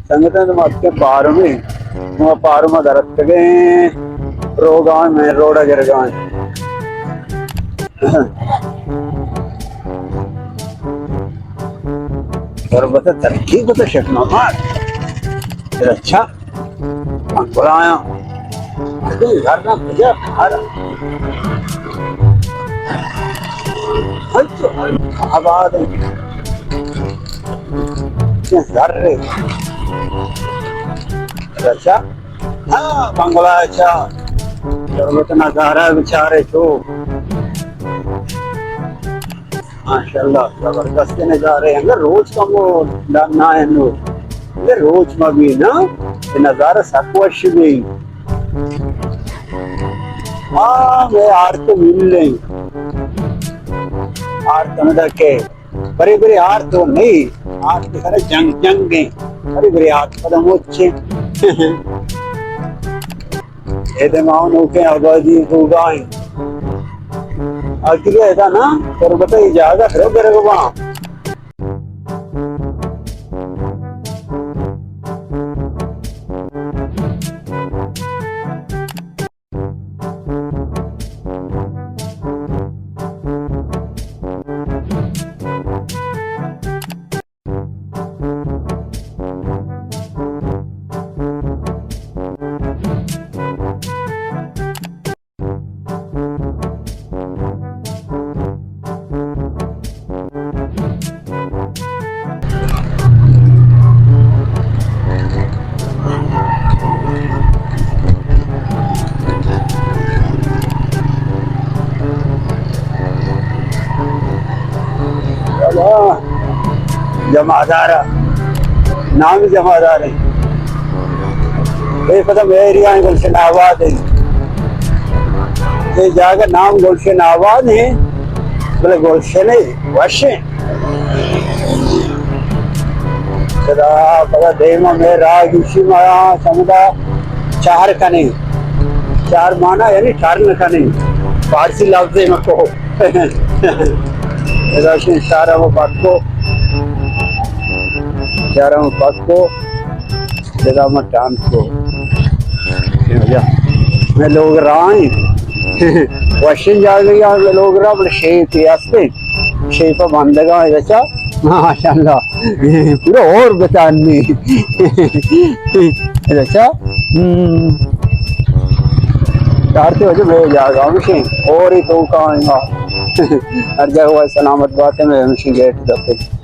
سنگتاں، تو ما اتکیں پارمی، ما پارما درتکگیں، روگاں، مین روڈا گرگاں۔ تربت ترقی کتا شیخ محمد۔ اچھا۔ بنگلایاں۔ اگے گھر نہ کجا گھر۔ ہنچو آباد۔ چہ زر۔ اچھا۔ ہاں، بنگلہ چا۔ تربت نظارہ بچارے تو۔ ماشاءاللہ، زبردست نظارے۔ انگا روچ کمو ڈنا انو۔ اگہ روچ مہ بی نا، اے نظارہ سک وش بی۔ ہاں، مئے آرت ملیں۔ آرت ہمدا کہ برے برے آرت تو نہیں، آرت سر جنگ جنگ ہیں۔ برے برے آرت پدا مچیں۔ اے دے ما نوکیں آبادی بوگا ہیں۔ آ کجا ادا نا، تربت ء جاگہ درو گرگ باں۔ جمعدار، نام جمعدار ہیں۔ اے پتہ مئے ایریا ہیں، گلشن آباد ہیں۔ اے جاگہ نام گلشن آباد ہیں، بلے گلشن وش ہیں۔ خدا، پدا دیما مئے راہ گوشی ما سمدا چہر کنیں۔ چہر مانا یعنی ٹرن کنیں۔ فارسی لفظ ہے مکو۔ ادا شین چہر ہم پکو۔ چہر ہم پکو۔ ادا ما ٹرن کو۔ مئے لوگ راہ ہیں۔ وشیں جاگہ یا مئے لوگ راہ بڑے شیپ ہستے۔ شیپا بندگاں اچھا، ماشاءاللہ، پورا اور بتانی۔ اچھا، ہم۔ چارتے وجہ مئے جاگہ ہمشیں، اور ہی تو کہاں ہے؟ ہر جگہ وہ سلامت بات ہے، مئے ہمشیں گیٹ دپے۔